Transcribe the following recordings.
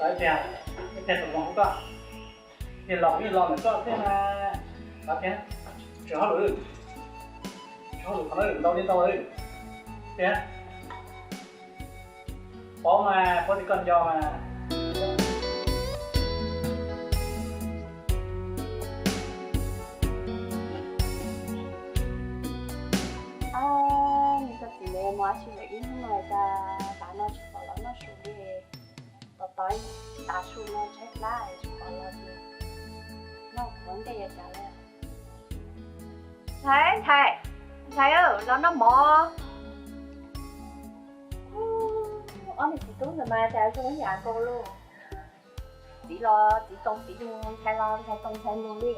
Tiag, tiag tus zoo koj, tiag los kuv yeej los ntawm koj thiab na. Tiag, tsis hauj lwm, tsis hauj lwm qhov no ntau li ntau tiag. Paub mas, paub tias koj nco mas. Nws koj txiv mus ua si lawm ib hnub no cas tav no tsis pom los noj su li. Tos tos tav su no tshaib plab tsis pom los ces noj ua ntej yuav cas li. Ntxhais, ntxhais, ntxhais, los noj mov. Ob niag txiv tub ntawd mas cas zoo ib yam nkaus li. Txiv los txiv tau txiv mus, ntxhais los ntxhais tau ntxhais mus li.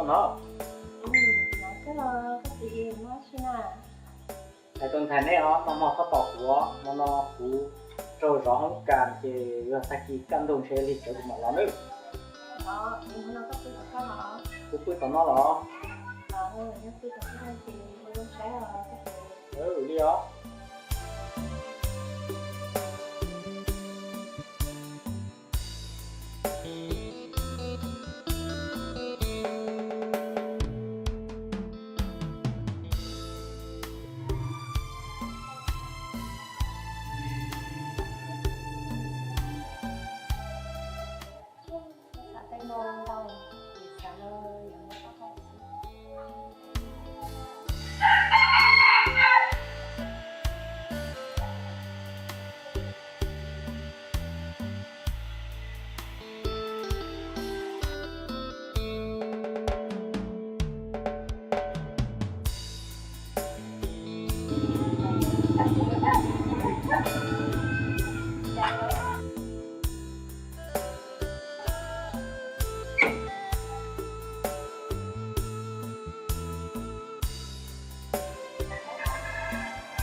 Koj no, hais rau ntxhais neb os, noj mov txhob tos kuv, hmo no kuv raug zov hoob kas ces yog tag kis kaj ntug ntshe lig tsawv kuv mam los nawb. Kuv pw tom no los? Li os.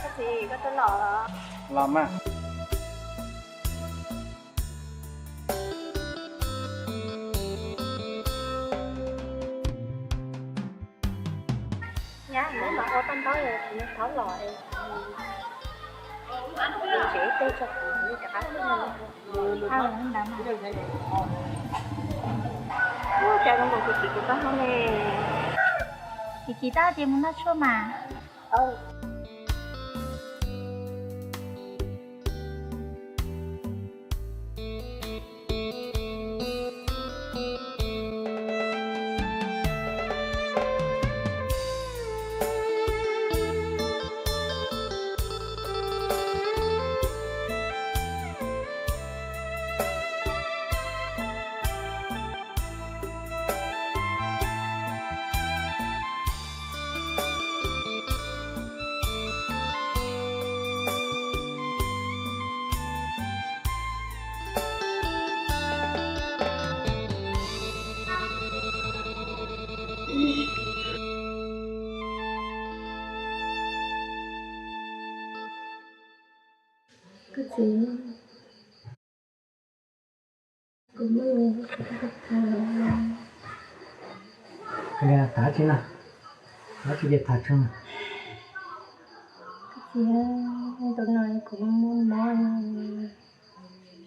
Koj txiv, koj twb los los? Los mas. Nyab, neb mam ua toj ntaub es kuv thaub los es tsev tej tso kuv rov qab tuaj. Ua cas zoo nkaus kuv txiv kuv tau hauj ne. Chim chim tau ces mus noj tshuaj mas. Koj txiv, kuv muaj lus tham. Koj tham tsi na, tham tsi ces tham tso. Koj txiv, ntu no kuv muaj mob,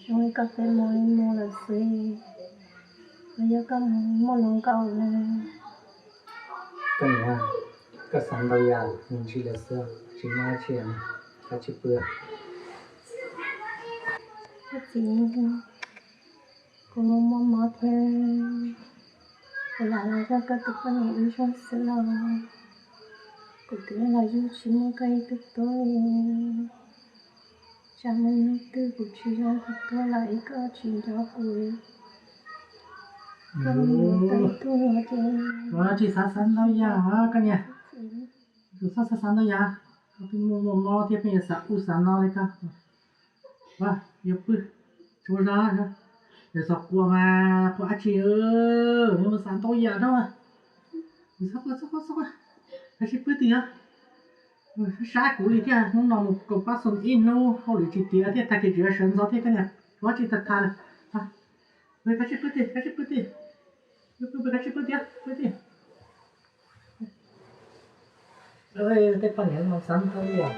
zoo li koj peb mus li mus lawm xwb, los yog koj muaj lus nkaus na. Koj niam, koj xav ntau yam me ntsis lawm xwb, tsis muaj dab tsi, koj tsis pw. Koj txiv, kuv muaj mob thiab. Lam los yog koj tus poj niam ib zaug xwb los kuv twb los yug tsis muaj koj ib tug tub li. Tsam muaj hnub twg kuv tsis zoo kuv tuag los es koj tsis nco kuv, koj mus tau ib tug no ces. Tsis xav xav ntau yam koj niam, tsis xav xav xav ntau yam, koj twb muaj muaj mob thiab pheej yuav xav ub xav no li koj. Yuav pw, tsis ua zog, yog xav quaj mas quaj dab tsi, yuav mus xav ntau yam no. Txhob quaj, txhob quaj, txhob quaj, kav tsij pw twj ywm. Sab kuv li thiab, hnub no mus koom pab xoo ib hnub hauj lwm tsis tiav thiab, tag kis tseem yuav sawv ntxov thiab koj niam, tsis tau tham lawm. Kav tsij pw twj, kav tsij pw twj, pw pw kav tsij pw tiag, pw tiag. Tej poj niam no xav ntau yam.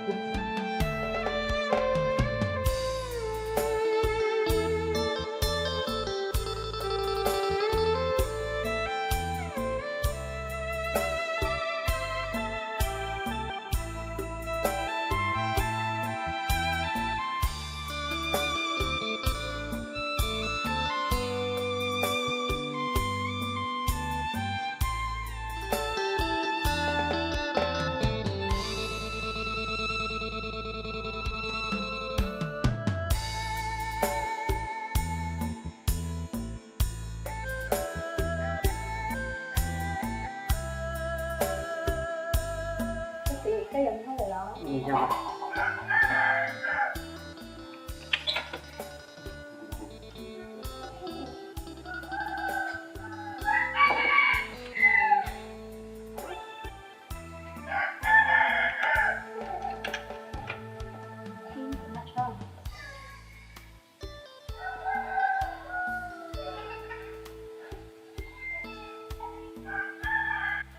Koj txiv, koj yuav mus hauj lwm los?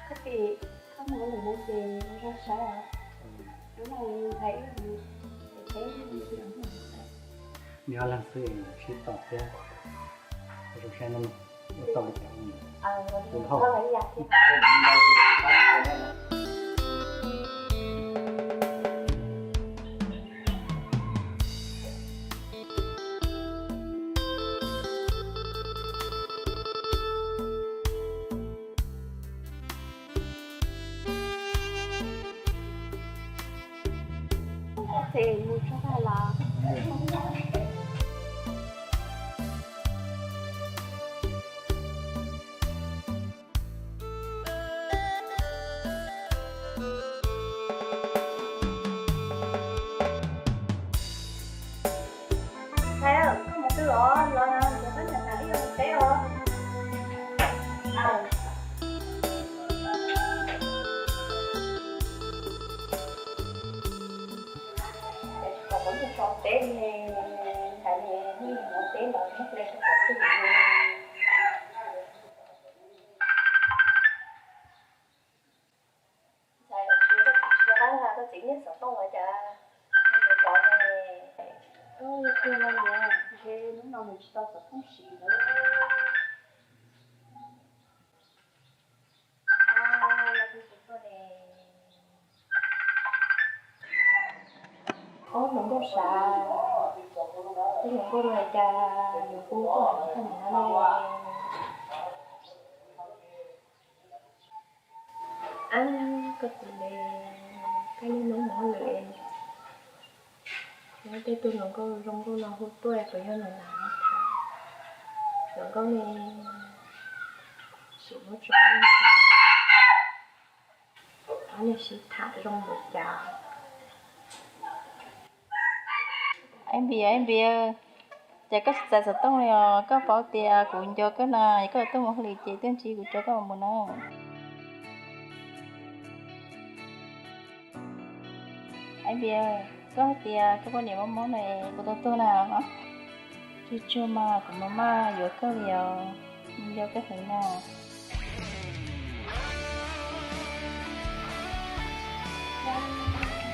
Koj txiv, koj mus ua lwm no ces ua zog saib os. Hnub no ntxhais ib leeg, nyob leej xwb sib tos thiab. Zoo saib no, ua tau li cas ua li ntawd. Ces mus tso tag los. Ntxhais, koj mus twg los? Los no, koj niam hais wb yuav mus teb os. Kom muab tus so teb ne, ntxhais ne, hnub no mus teb los muab hle rau qhov twg ne. Ntxhais, koj txiv tsis nco qab na, koj txiv niaj xov tooj los cas mus rov ne. Koj twg no niam, ntshe hnub no mus tsis tau xov tooj siv lawm. Ob hluas nkauj sav, tej hluas nkauj no cas yuav hu tuaj hais koj niam no ne. Ab, koj txiv ne, koj niaj hnub mus hauj lwm, muab tej tug hluas nkauj zoo nkauj no hu tuaj puas yog nws lam tham. Hluas nkauj ne, sim muab tso, ob niag sib tham zoo npaum cas. Ab Npis, Ab Npis, cas koj tsis txais xov tooj li os? Koj paub tias kuv nco koj na, koj tuaj mus hauj lwm ces tuaj ntsib kuv tso koj mus na. Ab Npis, koj hais tias koj poj niam mob mob no es kuv tau tuag na. Tsuag tsuag mas kuv mam maj yuav koj li os, nco koj heev na.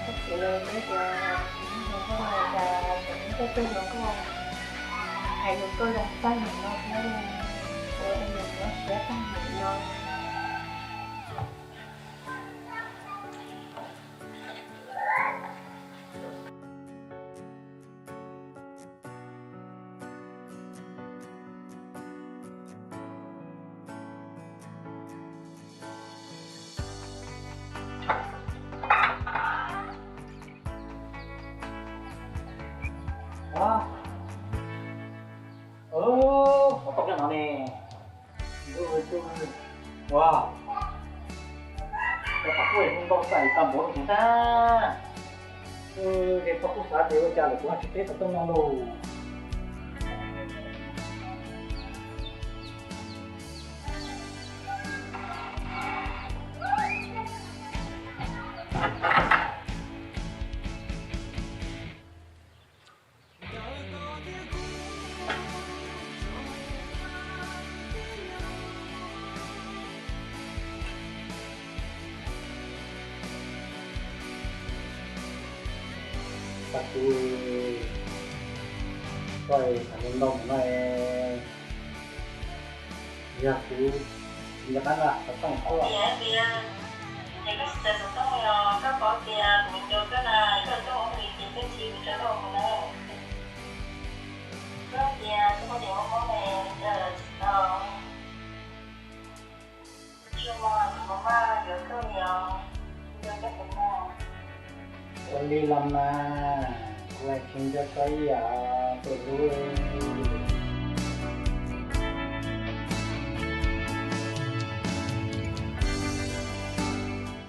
Koj txiv, neb tias kuv hluas nkauj no cas tseem muaj tej tug hluas nkauj hais lus tuaj zoo tag mus no thiab, ua rau yus mob siab tag mus no. Ua, ua, pom tau cov no ne. Ua, cov paj kub ntau xais tag npaum no thiab ntag. Ces paj kub xav tias ua cas lawm kuv ho tsis teb xov tooj no lauj. Paj kub, koj tham ntau ntau mus no, yog kuv nco qab nqa xov tooj koj. Ces koj tsis txais xov tooj los koj paub tias kuv nco koj na, koj xov tooj ua li ces koj tsis tso rau kuv na. Koj tias koj poj niam muaj mob ne, cas tsis tau. Tsuas mas kuv maj yuav koj li os, nco koj heev na. Ua li los mas, kuv hais tsis nco koj ib yam tus hlub.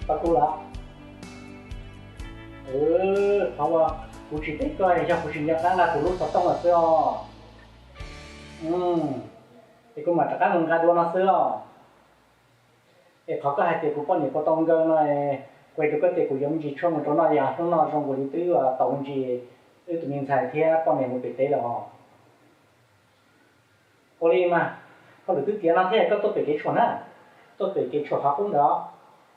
Paj kub los, qhov uas kuv tsis teb koj yog kuv tsis nco qab nqa tus hlub xov tooj los xwb os. Es kuv mam rov qab mus nqa dua no xwb os. Es qhov koj hais tias kuv poj niam puas tau nkaug no, kuv hais rau koj tias kuv yuav me ntsis tshuaj mus rau noj, yog hnub no zoo nkaus li twb tau me ntsis wb tus me ntxhais thiab poj niam mus pem teb lawm os. Ua li mas, hauj lwm twb tiav no thiab, koj tuaj pem kev tshuam na, tuaj pem kev tshuam qhov qub ntawd,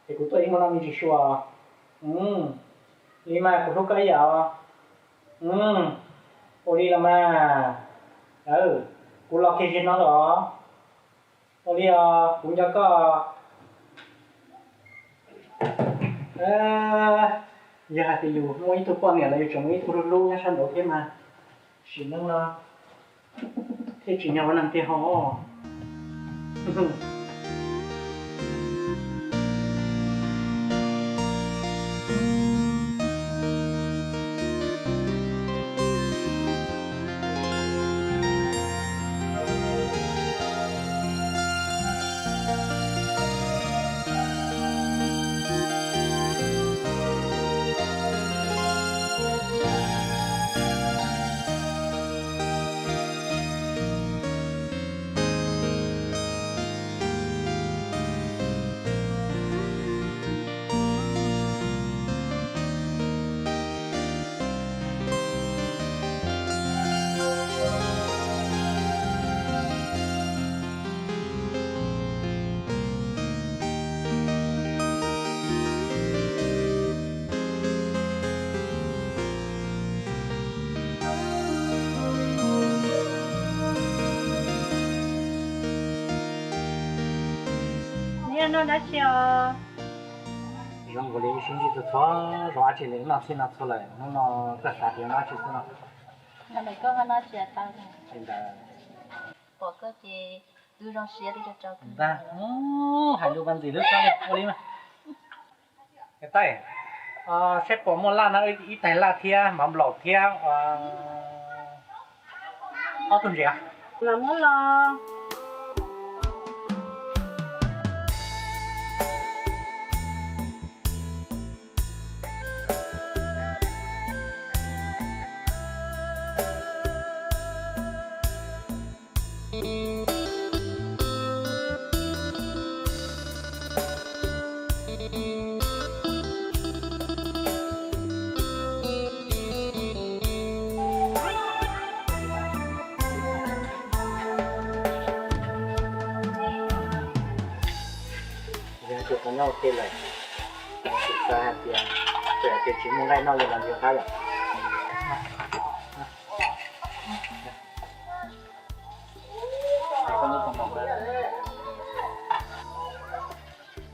es kuv tuaj ib mus noj me ntsis su. Li mas kuv hlub koj ib yam os. Ua li los mas, kuv los kiag ze no los. Ua li os, kuv nco koj. Yog hais tias yus muaj ib tug poj niam los yus tseem muaj ib tug hlub hlub nyob sab nraud thiab mas, sim neej no thiaj tsim nyog ua neeg tiag hos. Neb noj dab tsi os? Zoo nkaus li wb sib ntsib txhua txhua zaus dab tsi li, noj txhij noj txhua lawm, hnub no koj xav tias noj dab tsi xwb no? Koj noj tsis tau. Pom koj ces twb zoo siab li rau rau ntag. Hais lus vas ntxim hlub txhob li ua li mas. Tais, saib puas muaj laj no, ib tais laj thiab mov nplaum thiab ob tug ntses. Los muab los. Yog tias tau nyob ua ke lawm, tsis xav hais tias, txawm hais tias tsis muaj nqaij noj li los ntshe qab yom.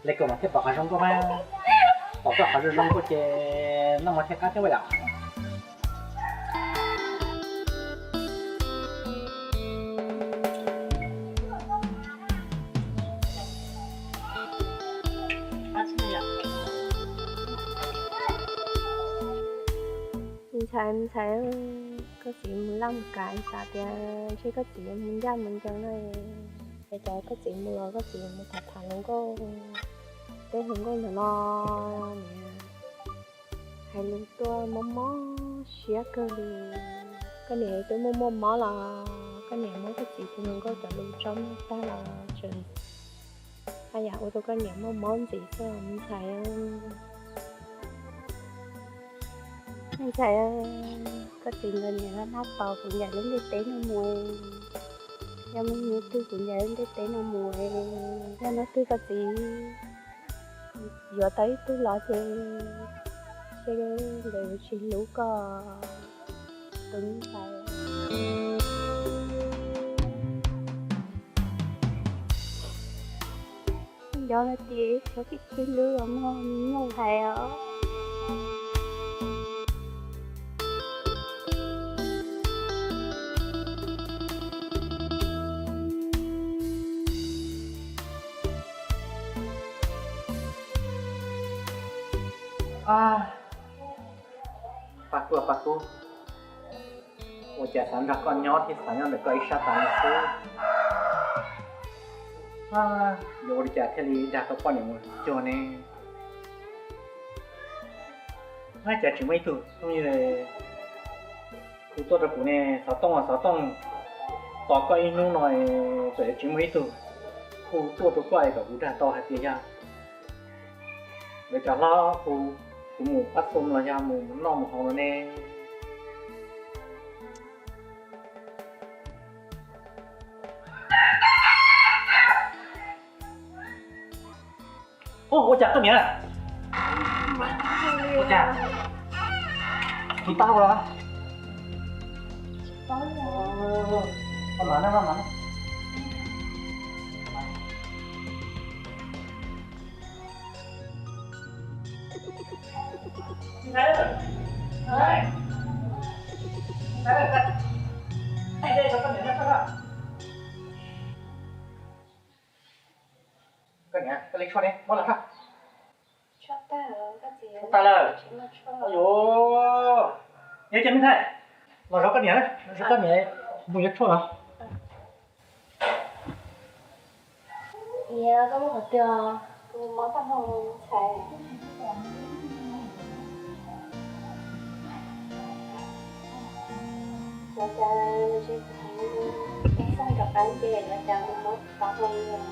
Li kom mas thiaj pom qhov zoo nkauj mas, pom koj qhov zoo zoo nkauj ces noj mov thiaj qab thiab ua yom. Ntxhais, ntxhais, koj txiv mus laj mus kam xav tias ntshe koj txiv yuav mus ncaj mus ncees no, es cas koj txiv mus los koj txiv mus tham tham hluas nkauj, teb hluas nkauj ntawm no, niam hais lus tuaj mob mob siab kawg li. Koj niam twb muaj muaj mob los koj niam muab koj txiv tus hluas nkauj cov lus tso muag tag los tseem haj yam ua rau koj niam muaj mob ntxiv xwb ntxhais. Ntxhais, koj txiv nkawd niam laj laj tos kuv ncaim lub ntiaj teb no mus, yog muaj hnub twg kuv ncaim lub ntiaj teb no mus, yog hnub twg koj txiv yuav tau ib tug los ces, ces nkawd yuav tsis hlub koj tus ntxhais. Nco no ces txhob khib khib hlub los mog, me nyuam hais os. Paj Kub, Paj Kub, ua cas xav nrog koj nyob thiab xav nyob ntawm koj ib sab tas li xwb? Yuav ua li cas thiaj li dag tau poj niam mus cuag ne? Ab, cas tsis muaj ib tug, kuv tuaj rau kuv ne, xov tooj xov tooj, tos koj ib hnub no, txawm tsis muaj ib tug hu tuaj rau koj es kom kuv dag tau hais tias yog lawv cov hlob hu kuv mus pab xum los yog mus noj mus haus no ne. Ua cas koj niam? Ua cas? Tus tau los? Koj mam, koj mam. Koj niam, koj li tshuaj ne, muab los tso. Tshuaj tag lawm. Yog ces me ntxhais, los zov koj niam, los zov koj niam, mus yuav tshuaj los. Niam, koj muab qhov twg? Kuv mob tag hmo ntxhais. Ua cas tsis xaj rov qab nce, ua cas kuv mob tag hmo li os.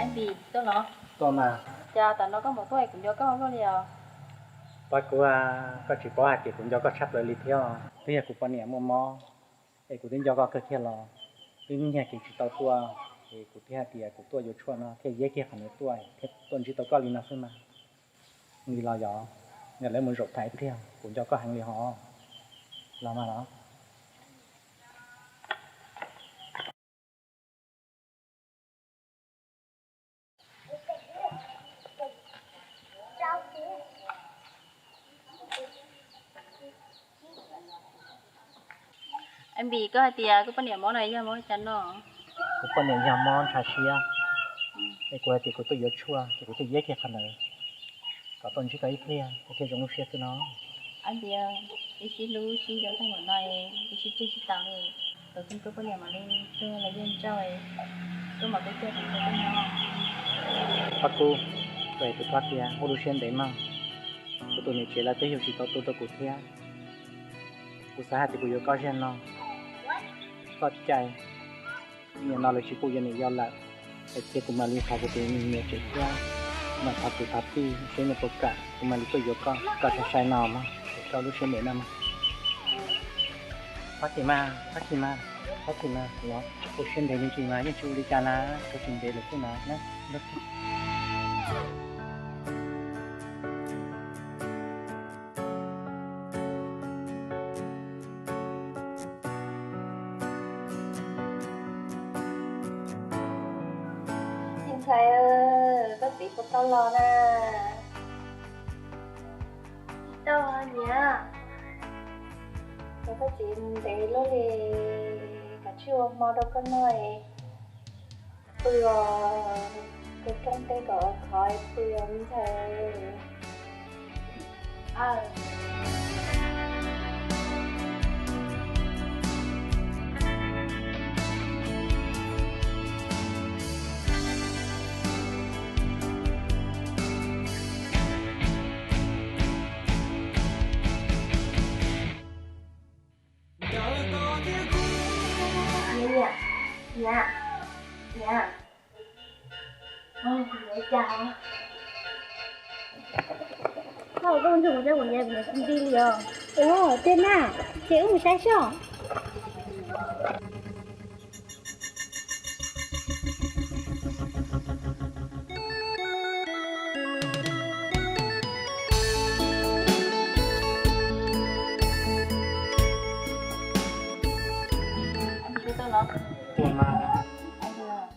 Ab Npis, tuaj los? Tuaj mas. Cas tam no koj mus tuaj es kuv nco koj ua luaj li os? Paj Kub, koj tsis paub hais tias kuv nco koj tshaj plaws li thiab. Twb yog kuv poj niam muaj mob es kuv twb nco koj kawg kiag los, twb nyiag kev tsis tau tuaj, es kuv thiaj hais tias kuv tuaj yuav tshuaj no thiaj yeb kiag qhov ntawd tuaj thiaj tuaj ntsib tau koj li no xwb mas. Npis, los yog nkawd lawv mus zaum tham ib pliag, kuv nco koj heev li hos. Los mas los. Ab Npis, koj hais tias koj poj niam mob no yog mob cas no? Kuv poj niam yog mob ntshav siab, es kuv hais tias kuv tuaj yuav tshuaj ces kuv thiaj yeb kiag qhov ntawd kom tuaj ntsib koj ib pliag kuv thiaj zoo lub siab xwb no. Ab Npis, wb sib hlub sib nco tag npaum no, wb sib tseg sib taus li, tus kheej koj poj niam mam li tuag los yeej ntsauj, koj mam tuaj coj kuv nrog koj nyob. Paj Kub, kuv hais rau koj tias ua lub siab ntev mog, kuv tus niam tsev lawv twb yug tsis tau tub rau kuv thiab. Kuv xav hais tias kuv yuav koj zaum no, koj cais, nim no lawv tsis pub yuav niam yau lawm, es cia kuv mam li thov kuv tus niam tsev thiab, kuv mam thov kwv thov tij seb nws puas kam, kuv mam li tuaj yuav koj, koj sai sai no mog, es koj lub siab ntev no mog. Txhob chim mas, txhob chim mas, txhob chim mas, los ua siab ntev me ntsis mas yeej tsis ua li cas na, txhob chim ntev lawm xwb na. Ntxhais, koj txiv puas tau los na? Tsis tau niam. Koj txiv ntev luaj li, kav tsij ua hmo rau koj noj. Pw os, tus rooj teb kom khov pw os ntxhais. Niam, niam, niam, niam, cas? Koj ua koj ntsuag mus saib kuv niam, kuv niam tsis nti li os. Ua tiag na, ces wb mus saib soj.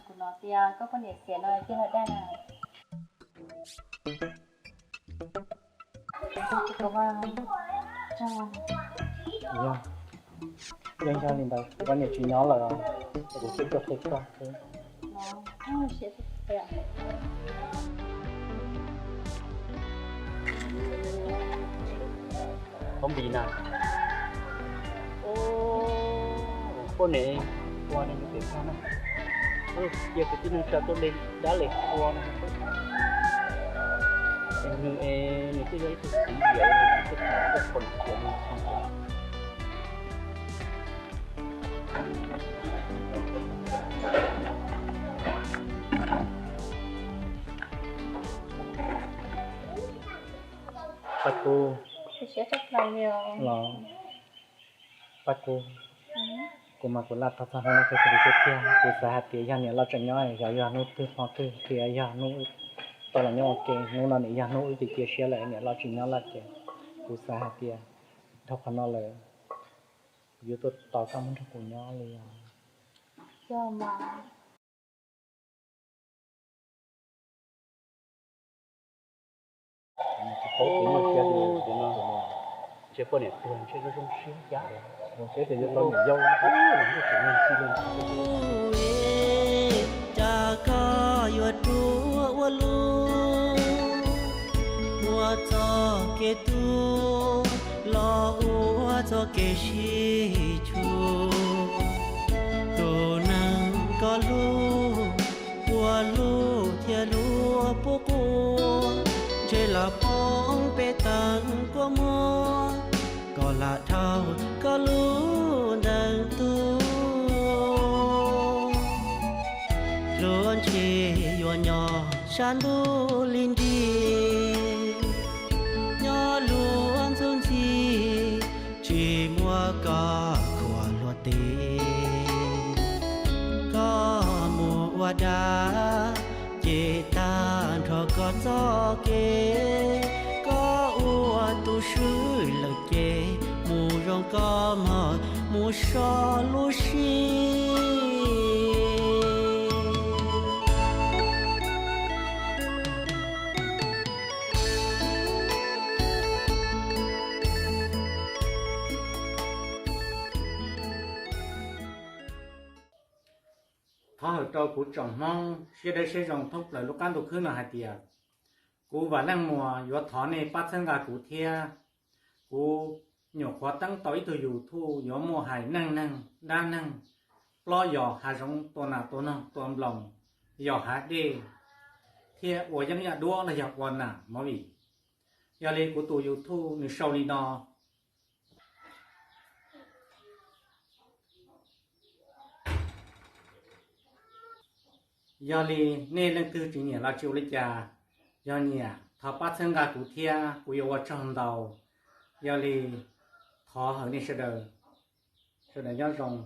Kuv hnov tias koj poj niam xiam no cia los dag na. Yog, yog li ntawd kuv poj niam tsis nyob lawm, kuv thiaj tuaj qhia koj xwb. Phob Npis na, poj niam ua neeg pem toj na, cia kwv tij neej tsa tuaj de dab li ua no, nws es nws twb yog ib tug txiv yawm, nws twb tsis tau qhov cia nws tsis Pab kuv los, pab kuv, kuv mas kuv laj tag txog hnub no kiag kuv li tiag tiag. Kuv xav hais tias yog niam loj tseem nyob, xyov yog hnub twg hmo twg, thiaj yog hnub tau los nyob ua ke. Hnub no niam yog hnub wb cia siab lawm, niam loj tsis nyob lawm ces kuv xav hais tias dhau qhov no lawm, kuv yuav tuaj tos koj mus nrog kuv nyob li os. Tsis paub tias muaj siab li no, ntshe poj niam tuag ntshe zoo zoo siab thiab, zoo siab tias yuav tau niam yau. Cas koj yuav tuaj ua lub ua txoj kev tuag los ua txoj kev sib tshuam. Tus neeg koj hlub, ua lub thiab luag puab quaj, ntshe los poob peb teev kua muag, koj lam dhau koj lub ntees tuag. Luag ntshe yuav nyob sab ntuj li nti, nyob luag ntxuj ntxig, tsis muab koj khuam luag tes. Koj mus ua dab, ces tag nrho koj txoj kev. Koj ua tus swb lawm ces mus zoo koj mog, mus so lub sim. Thov hawm rau kuv tsoom Hmoob siab dawb siab zoo thoob plaws lub qab ntuj khwb no hais tias, kuv Vam Leej Muas yuav thov nej pab txhawb nqa kuv thiab. Kuv nyuam qhuav teeb tau ib tug YouTube yuav muaj hais neej neeg, dab neeg, plob yos, hav zoov, tua nas tua noog, tua nploos, yos hav dej, thiab ua yeeb yaj duab los yog ua nam movie. Yog li kuv tus YouTube nws sau li no. Yog li nej leej twg tsis nyiam los tsis ua li cas, yog nyiam thov pab txhawb nqa kuv thiab, kuv yuav ua tsaug ntau. Yog li thov hawm nej sawv daws, sawv daws nyob zoo.